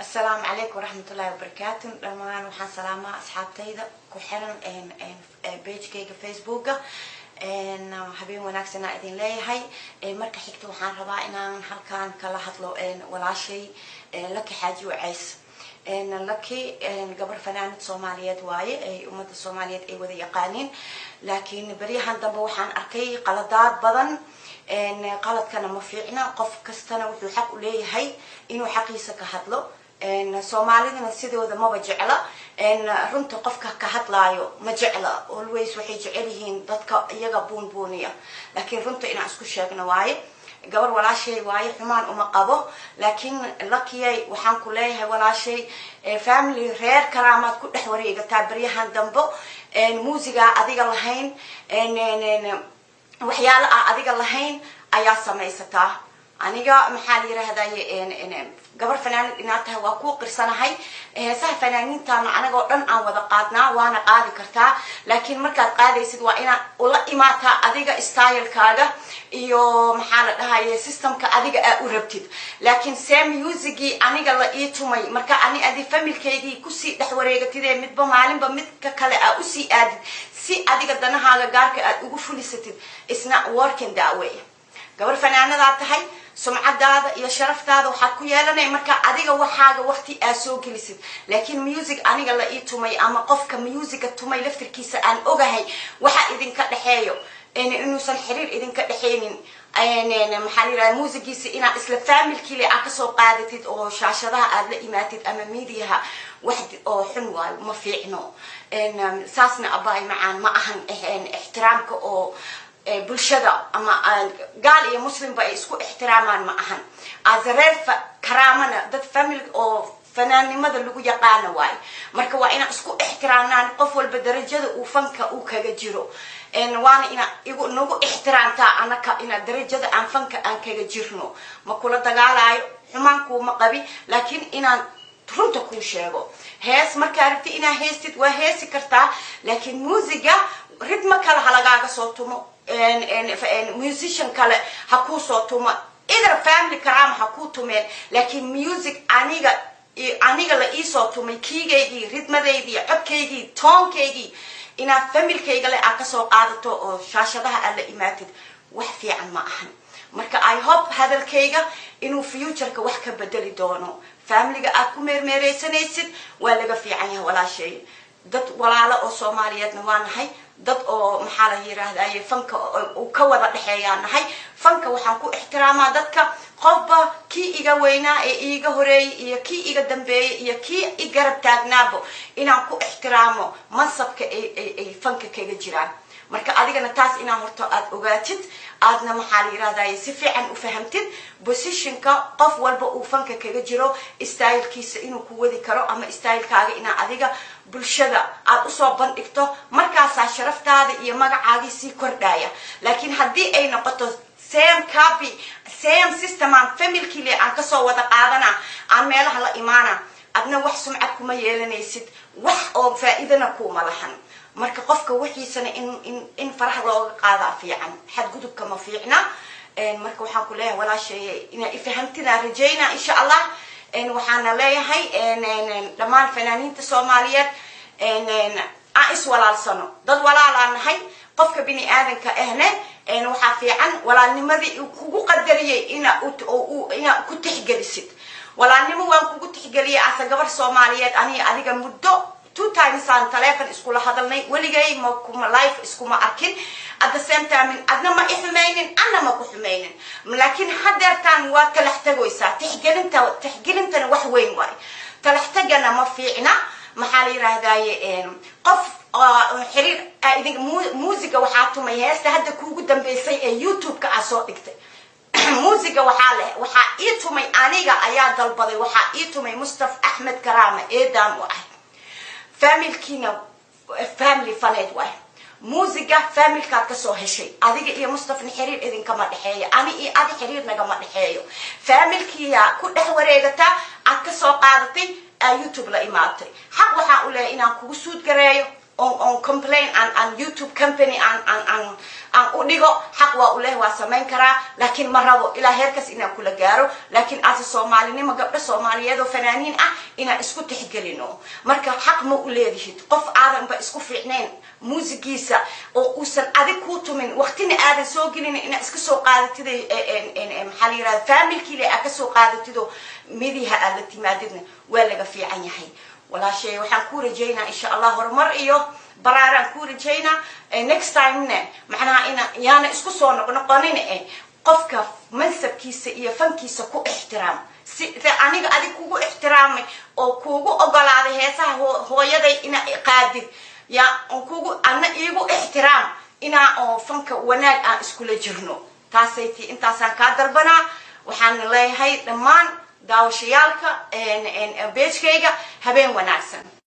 Asalaamu calaykum waraxmatullaahi wabarakaatu. Dhammaan waxaan salaamaa asxaabtayda ku xiran pagekayga Facebooka. Habeen wanaagsanaa idin leeyahay. Marka xigta, waxaan rabaa inaan halkan kala hadlo walaashay Laki Xaaji Wacays. Laki gabar fanaanad Soomaaliyeed waaye, ay ummadda Soomaaliyeed ay wada yaqaaniin, laakiin beryahan dambe waxaan arkay qaladaad badan. Qaladkana ma fiicna. Qof kastana wuxuu xaq u leeyahay inuu xaqiisa ka hadlo. Soomaalidana sidooda maba jecla runta. Qofka ka hadlaayo ma jecla. Always waxay jecel yihiin dadka iyaga buunbuuniya, laakiin runta inaan isku sheegno waaye. Gabar walaashay waaye, xumaan uma qabo, laakiin Lakiyay, waxaan ku leeyahay, walaashay, family reer Karaamaad ku dhex wareegataa beryahan dambo. Muusigaa adiga lahayn, waxyaalo ah adiga lahayn ayaa samaysataa. Aniga, maxaa la yirahdaye, gabar fanaanid inaad tahay waa kuu qirsanahay. Heesaha fanaaniintaana anagoo dhan aan wada qaadnaa, waana qaadi kartaa, laakiin markaad qaadaysid waa inaad ula imaataa adiga stylekaaga iyo, maxaa la dhahaye, systemka adiga aa u rabtid. Laakiin see musicgii aniga la ii tumay, marka ani adi familkaygii kusii dhex wareegatidee, midba maalinba midka kale aa usii aadid si adiga danahaaga gaarka aad ugu fulisatid, it's not working that way. Gabar fanaanadaa tahay, sumcadaada iyo sharaftaada waxaad ku yeelanay marka adiga waxaaga waqti aad soo gelisid. Laakiin music aniga la ii tumay, ama qofka musica tumay laftirkiisa aan ogahay waxa idinka dhexeeyo inuusan xiriir idinka dhexeynin, maxaa la yidhahda, muusigiisa inaad isla familkile aad kasoo qaadatid oo shaashadaha aad la imaatid ama mediaha, wax oo xun waayo, ma fiicno. Saasna, abaay macaan, ma ahan ixtiraamka oo bulshada ama gaal iyo muslimba ay isku ixtiraamaan, ma ahan. Azareer Karaamana dad family oo fanaannimada lagu yaqaano waayo. Marka waa inaan isku ixtiraamnaan qof walba darajada uu fanka uu kaga jiro, waana inaa igu nagu ixtiraamtaa anaka inaa darajada aan fanka aan kaga jirno. Ma kula dagaalaayo, xumaan kuuma qabi, laakiin inaan runta kuu sheego. Hees markaa rabti inaa heestid, waa heesi kartaa, laakiin muusiga ritmo kale ha lagaaga soo tumo, musician kale ha kuu soo tumo, either family Karaama ha kuu tumeen, laakiin music aniga la iisoo tumay, kiigaygii, ridmadaydii, codkaygii, toonkaygii, inaad familkayga le aad kasoo qaadato oo shaashadaha aad la imaatid, wax fiican ma ahan. Marka I hope hadalkayga inuu futureka wax ka bedeli doono. Familiga aad ku meermeereysanaysid waa laga fiican yahay, walaashay. Dad walaalo oo Soomaaliyeedna waa nahay, dad oo, maxaa la yiraahdaye, fanka uu ka wada dhexeeyaa nahay. Fanka waxaan ku ixtiraamaa dadka, qofba kii iga weynaa ee iiga horeeyey iyo kii iga dambeeyey iyo kii i garab taagnaabo inaan ku ixtiraamo mansabka ay fanka kaga jiraan. Marka adigana taas inaan horta aad ogaatid, aadna, maxaa la yirahdaye, si fiican u fahamtid positionka qof walba uu fanka kaga jiro, stylekiisa inuu ku wadi karo ama stylekaaga inaa adiga bulshada aad usoo bandhigto. Markaasaa sharaftaada iyo magacaagii sii kordhaya. Laakiin haddii ay noqoto same copy, same system aan familkile aan kasoo wada qaadana, aan meelaha la imaana, adna wax sumcad kuma yeelanaysid, wax oo faa-iidana kuuma lahan. Marka qofka wixiisana in faraha looga qaadaa fiican, xadgudubka ma fiicna. Marka waxaan ku leeyahay, walaashay, inaa ifahamtinaa rajayna, insha Allah. Waxaana leeyahay dhammaan fanaaniinta Soomaaliyeed, aan iswalaalsano. Dad walaalaa nahay. Qofka bini aadanka ahne waxaa fiican walaalnimadii kugu qadariyey inaa ku tixgelisid. Walaalnimo waan kugu tixgeliyay asa gabar Soomaaliyeed. Aniga adiga muddo two times aan taleefon iskula hadalnay, weligay ma kuma live iskuma arkin. At the same time, adna ma i xumaynin, anna ma ku xumaynin, laakiin hadeertaan waa talax tagoysaa. Tixgelinta, tixgelintana wax weyn waay, talax tagana ma fiicna. Maxaa la yiraahdaye, qof xiriir idin muusiga waxaa tumay heesta hadda kuugu dambeysay ee YouTube-ka aa soo dhigtay. Muusiga waxaa leh, waxaa ii tumay, aniga ayaa dalbaday, waxaa ii tumay Mustaf Axmed Karaama, eedaan u ah. Familkiina family faneed waay. Muusiga familkaad kasoo heshay, adiga iyo Mustafna xiriir idinkama dhexeeyo, ani iyo adi xiriir nagama dhexeeyo. Familkiya ku dhex wareegataa aad kasoo qaadatay, aa YouTube la imaatay. Xaq waxaa u leeyahay inaan kugu suud gareeyo. On complain aan YouTube company aan u dhigo, xaq waa u leh, waa samayn karaa, laakiin ma rabo ilaa heerkaas inaan kula gaaro. Laakiin aase Soomaalinimo, gabdho Soomaaliyeed oo fanaaniin ah inaan isku tixgelino. Marka xaq ma u leedihid qof aadanba isku fiicnayn muusigiisa oo uusan adig kuu tumin, waqtina aadan soo gelin, inaad iska soo qaadatid, maxaa la yirahda, familkiile aad kasoo qaadatido, midiha aad la timaadidna waa laga fiican yahay. Walaashay, waxaan kuu rajaynaa insha Allah horumar iyo baraaraan kuu rajaynaa. Next time-ne macnaha ina yaana isku soo noqnoqonin eh, qofka mansabkiisa iyo fankiisa ku ixtiraam, si aniga adig kugu ixtiraamay oo kuugu ogolaaday heesaha hooyaday ina qaadid, ya kugu ana iigu ixtiraam inaa oo fanka wanaag aan iskula jirno. Taasay ti intaasaan kaa dalbanaa. Waxaan leeyahay dhammaan daawashayaalka page-kayga, habeen wanaagsan.